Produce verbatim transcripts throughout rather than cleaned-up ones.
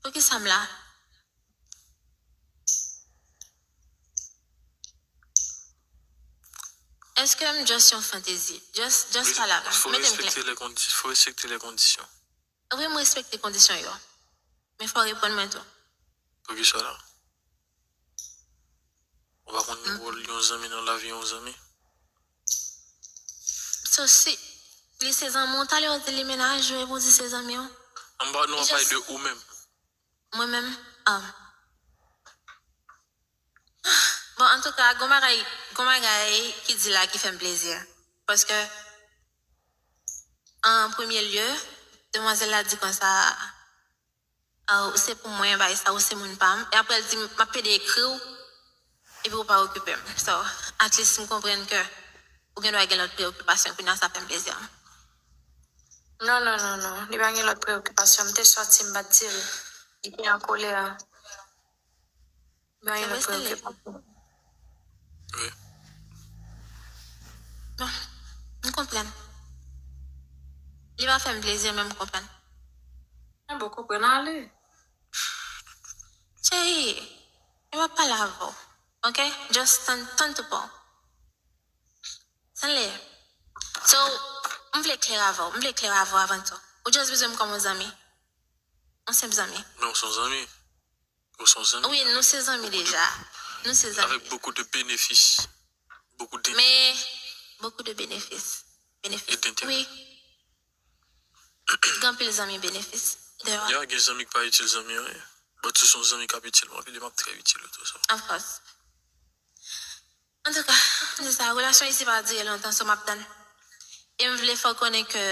Poukisa m la? Èske m just yon fantezi? Just, just pale avè m. Mete m klè. Fò respekte lè kondi-, fò respekte lè kondisyon. Wi, m respekte kondisyon yo. Men fò w reponn mwen tou. Poukisa la? Ou pa konn wòl yon zanmi nan lavi yon zanmi? So, si li se zanmi w, talè w di li mennaj ou, epi w di se zanmi w. An ba nou ap pale de ou menm. Mwen menm? Ah. Bon, antouka, gon bagay, gon bagay ki di la ki fè m plezi. Paske, an premye lye, demwazèl la di konsa, ah, ou se pou mwen, bagay sa, ou se moun pa m. E apre, l di, m ap pede ekri w, epi ou pa okipe m. So, at least, m konprann ke ou gen dwa gen lòt preyokipasyon, kounye a sa fè m plezi. Non, non, non, non. Li pa gen lòt preyokipasyon. M te sòti, m pa t di l. Li te an kolè. Li pa gen lòt preyokipasyon. Bon, m konprann. Li pa fè m plezi, men m konprann. Mwen bon konprann ale. Cheri, yo ap pale avè w. Ok? Just tann, tann tou pa w. Sanle. So, m vle klè avè w. M vle klè avè w avan tou. Ou just bezwen m kòm yon zanmi. Yon senp zanmi. Men w se yon zanmi. Ou se yon zanmi. Wi, nou se zanmi deja. Nou se zanmi. Avec beaucoup de bénéfices. Beaucoup d'intérêts. Men, beaucoup de bénéfices. Benefis. Et d'intérêts. Wi. Gen anpil zanmi benefis. Dèyè. Ya, gen zanmi ki pa itil zanmi anyen. But si se yon zanmi k ap itil mwen, anpil m ap trè itil ou tou, so. Of course. Antouka, m di sa, relasyon isi pa dire lontan, so m ap tann. E m vle fè w konnen ke,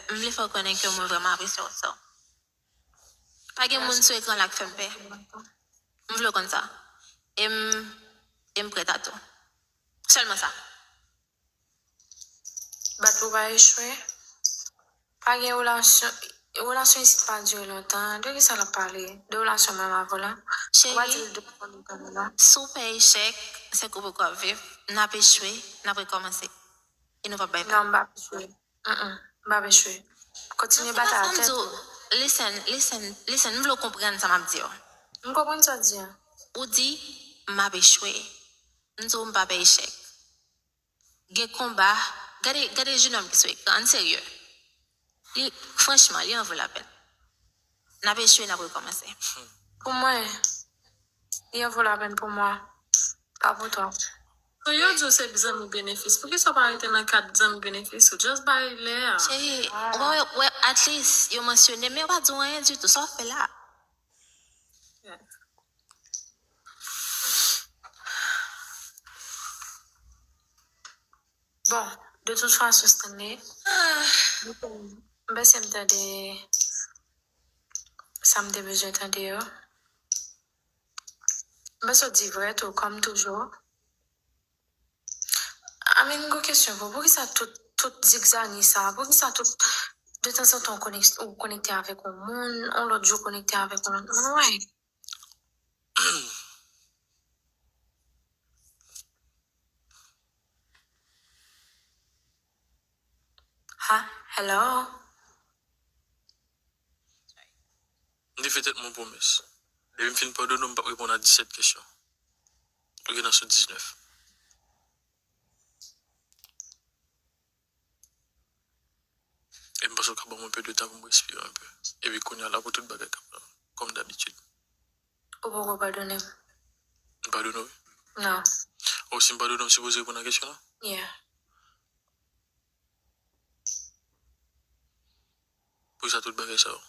m vle fè w konnen ke mwen vrèman apresye w, so. Pa gen moun sou ekran la k fè m pè. M vle w konn sa. E m, e m prèt a tou. Sèlman sa. Bat pou pa echwe. Pa gen relasyon, relasyon isit pa dire lontan. De kisa l ap pale? De relasyon menm avè w la? Ou pa di l de relasyon menm la? Si w pè echèk, se koup ou k ap viv. N ap echwe, n ap rekòmanse. E nou p ap bay vag. Non, m p ap echwe. Mm, mm. M p ap echwe. Kontinye batay a tèt ou. Listen, listen, listen, m vle w konprann sa m ap di w. M konprann sa w di a. Ou di, m ap echwe. M di w m pa pè echèk. Gen konba. Gade, gade jenòm ki sou ekran an, serye. Li, franchman, li an vo lapèn. N ap echwe, n ap rekòmanse. Pou mwen, li an vo lapèn pou mwen. Pa pou twa. Kon yo di w se zanmi benefis, poukisa w pa rete nan kad zanmi benefis ou? Just bay lè a. Cheri, ou pa wè, wè, at least, yo mansyone, men yo pa di w anyen ditou. Sa w fè la? Bon, de tout fason, Stanley, m panse m tande sa m te bezwen tande yo. M panse w di vrè tou, kòm toujou. Amen, gon kesyon pou, poukisa tout, tout zigzani sa? Poukisa tout, de tanzantan ou konekte avèk yon moun, yon lòt jou ou konekte avèk yon lòt moun? Why? Ha, hello? M te fè tèt mwen yon pwomès. Depi m fin padone w, m p ap reponn a disèt kesyon. Ou gen nan sou diznèf. E m panse w ka ban m enpe de tan pou m respire enpe. Epi kounye a la pou tout bagay ka pran, kòm dabitid. Ou poko padone m. M padone w, wi. Non. Oh, si m padone w, m sipoze reponn a kesyon an? Yeah. Poukisa tout bagay sa yo?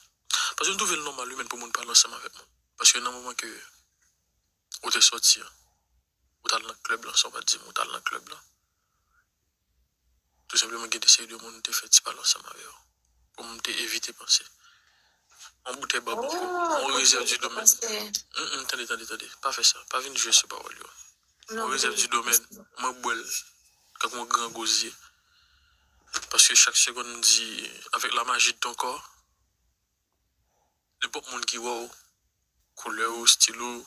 Paske m twouve l nòmal, wi, menn, pou moun pale ansanm avèk moun. Paske nan moman ke ou te sòti an, ou t al nan klèb lan, sa w pa t di m, ou t al nan klèb lan. Tou senpleman, gen de seri de moun m te fè ti pale ansanm avè yo. Pou m te evite panse. Yon boutèy ba bòkò, yon rezèv di domèn. Mm, mm, tande, tande, tande. Pa fè sa. Pa vin jwe sou pawòl yo. Yon rezèv di domèn, mwen bwè l. Tankou yon gran gozye. Paske chak segonn m di, avec la magie de ton corps, nenpòt moun ki wè w, koulè w, stil ou,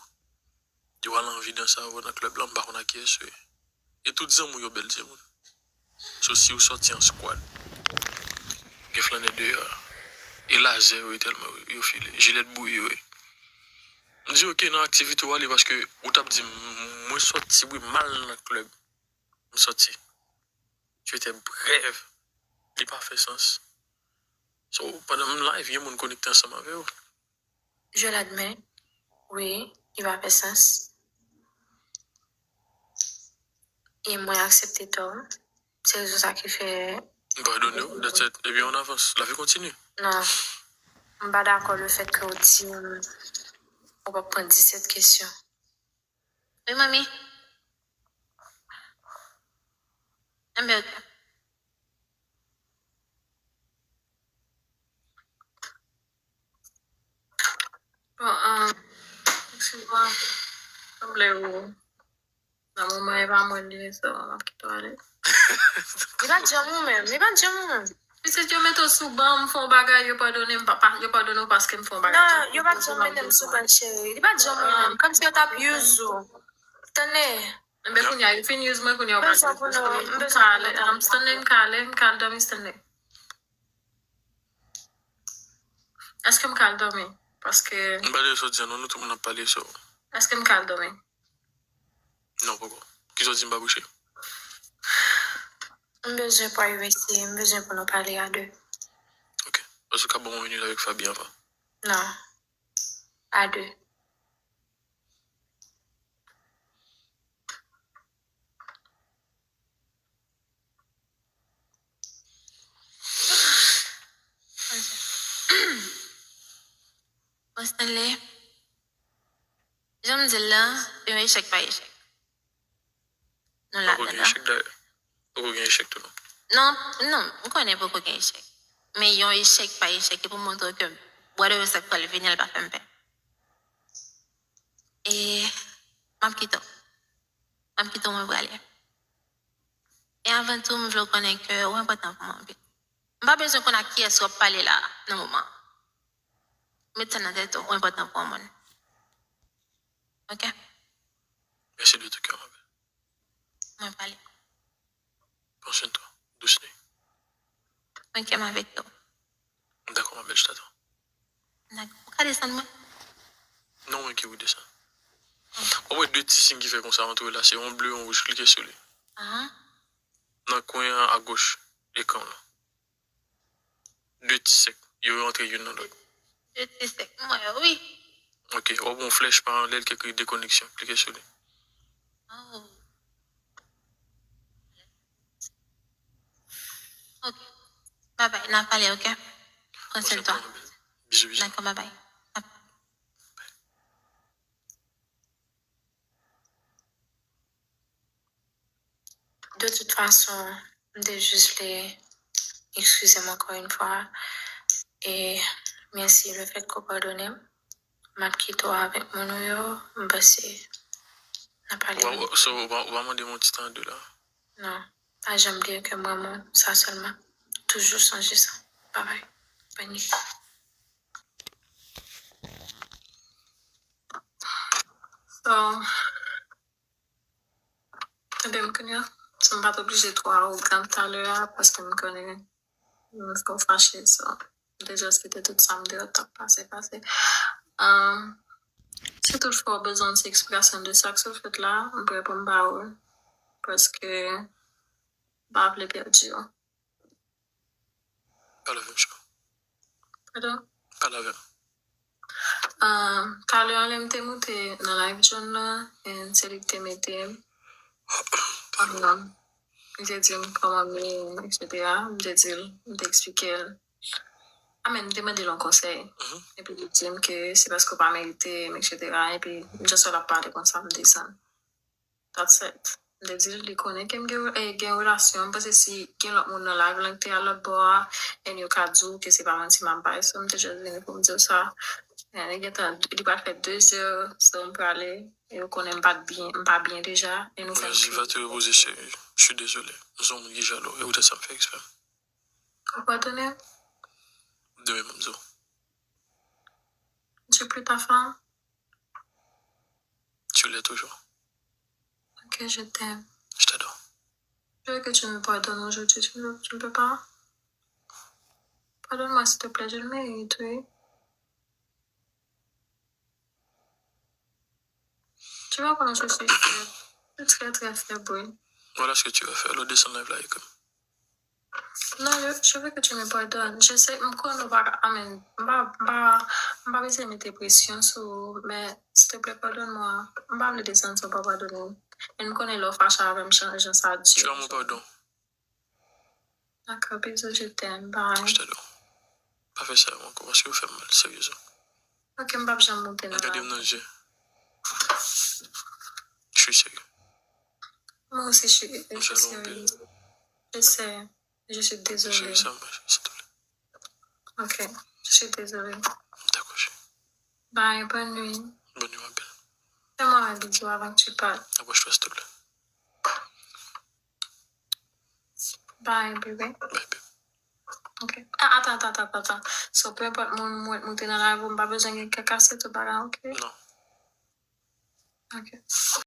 yo al anvi danse avè w nan klèb lan, m pa konn ak kiyès ou ye. E tout zanmi w yo bèl timoun. So si w sòti an skwad, gen flannè deyò a. E lazè yo ye tèlman yo file. Jilèt bouyi yo ye. M di, ok, nan aktivite w ale, paske ou t ap di m, mwen sòti, wi, m al nan klèb. M sòti. Tu étais brève. Li pa fè sans. So, pandan m live, gen moun konekte ansanm avè w. Je l'admets. Wi, li pa fè sans. E mwen aksepte tò m. Se rezon sa ki fè. M padone w, that's it. Ebyen, on avance. La vie continue. Non. M pa dakò le fèt ke w di m ou p ap pran disèt kesyon. Wi, manmi. Enben, ok. Bon, um, excuse-moi. Sanble ou nan moman e pa mwen li, so, m ap kite w ale. Li pa t janm ou menm, li pa t janm ou menm. Pitit, yo mete w sou ban, m fè yon bagay, yo padone m, pa, pa, yo padone w paske m fè yon bagay. Non, yo pa t janm mete m sou ban, cheri. Li pa t janm ou menm. Kòmsi yo t ap use ou. Tande. Enben, kounye a, yo fin use mwen, kounye a, yo pa use mwen. M bezwen pou nou, m bezwen pou nou. Stanley, m ka ale, m ka al dòmi, Stanley. Èske m ka al dòmi? Paske. M pa de sa w di a non, nou tout moun ap pale, so. Èske m ka al dòmi? Non, poko. Kisa w di m pa bouche? M bezwen privacy, m bezwen pou nou pale a de. Ok. Èske w ka ban m yon minit avèk Fabi anvan? Non. A de. Bon, Stanley, jan m di l la, se yon echèk pa echèk. Nou la. Poko gen echèk dayè. Poko gen echèk tou non. Non, non, m konnen poko gen echèk. Men yon echèk pa echèk, e pou montre w ke whatever sa k pral vini, l pa fè m pè. E m ap kite w. M ap kite w, mwen prale. E avan tou, m vle w konnen ke ou enpòtan pou mwen anpil. M pa bezwen konn ak kiyès w ap pale la, nan moman an. Met sa nan tèt ou, ou enpòtan pou yon moun. Ok? Merci de tout cœur, ma belle. Mwen prale. Prends soin de toi, douce nuit. Ok, m avèk ou. D'accord, ma belle, je t'attends. D'accord. Ou ka desann mwen? Non, mwen ki pou desann. W ap wè de ti siy ki fè konsa antre la, se yon ble, yon wouj, klike sou li. Ahan. Nan kwen an agoch ekran w lan. De ti sèk. Yo rantre youn nan lòt. De ti sèk. M wè yo, wi. Ok, w ap wè yon flèch pa anlè l ki ekri dekoneksyon. Klike sou li. Oh. Ok. Babay, n a pale, ok? Pran swen twa. Bizou, bizou. Dakò, babay. De tout fason, m te jis vle eskize m ankò yon fwa. E mèsi le fèt ke w padone m. M ap kite w avèk moun ou yo. M panse n a pale. Ou pa, so, ou pa, ou pa mande m yon ti tan de la? Non. Pa janm bliye ke m renmen w, sa sèlman. Toujou sonje sa. Babay. Bòn nuit. So, tande m kounye a. So, m pa t oblije twò awogan talè a, paske m konnen m fè w fache, so, m te just kite tout sa m te wè t ap pase, pase. Um, si toutfwa w bezwen yon ti eksplikasyon de sa k sot fèt la, m prè pou m ba ou l, paske m pa vle pèdi w. Pale avè m, Sha. Padon? Pale avè m. Ah, talè a lè m te moute nan live John nan, and se li ki te mete m. Ah, m te di m kòman m ye, et cetera. M te di l, m te eksplike l. A men, m te mande l yon konsèy. Mhm. Epi li di m ke se paske w pa merite m, et cetera. Epi, just wè l ap pale konsa, m desann. That's it. M te di l, li konnen ke m gen, eh, gen relasyon, m panse si gen lòt moun nan live lan ki te al lòt bò a, and yo ka di w ke se pa manti m ap bay, so m te just vini pou m di w sa. And li gentan, li pral fè de zè, so m prale, e yo konnen m pa t byen, m pa byen deja, e nou fè. Vas-y, va te reposer, chérie. Je suis désolé. M se yon moun ki jalou, e poutèt sa m fè ekspre. Ou padone m? Demen, m ap di w. Tu es plus ta femme? Tu l'es toujours. Ok, je t'aime. Je t'adore. Je veux que tu me pardonnes aujourd'hui, tu ne, tu ne peux pas? Pardonne-moi, s'il te plaît, je le mérite, oui. Tu vois comment je suis faible. Je suis très, très faible, oui. Voilà ce que tu vas faire. Lo desann live la, ekri m. Non, je, je veux que tu me pardonnes. Je sais, m konnen ou pa ka, amen. M pa, m pa, m pa bezwen mete presyon sou ou, men, s'il te plaît, pardonne-moi. M pa vle desann san w pa padone m. E m konnen lè w fache avè m, jan, jan sa di. Tu as mon pardon. D'accord, bisous, je t'aime. Bye. Je t'adore. Pa fè sa ankò, paske ou fè m mal, seryezman. Ok, m p ap janm monte nan Gade la. M nan je. Je suis sérieux. Moi aussi, je suis, je Nous suis allons sérieuse. Je sais. Je suis désolée. Chérie, ça va, s'il te plaît. Ok, je suis désolée. D'accord, chérie. Bye, bonne nuit. Bonne nuit, ma belle. Fais-moi un bisou avant que tu partes. Approche-toi, s'il te plaît. Bye, bébé. Bye, babe. Ok. Ah, attends, attends, attends, attends. So, peu importe, moun, moun, moun te nan live, m pa bezwen gen kè kase, tout bagay, ok? Non. Ok.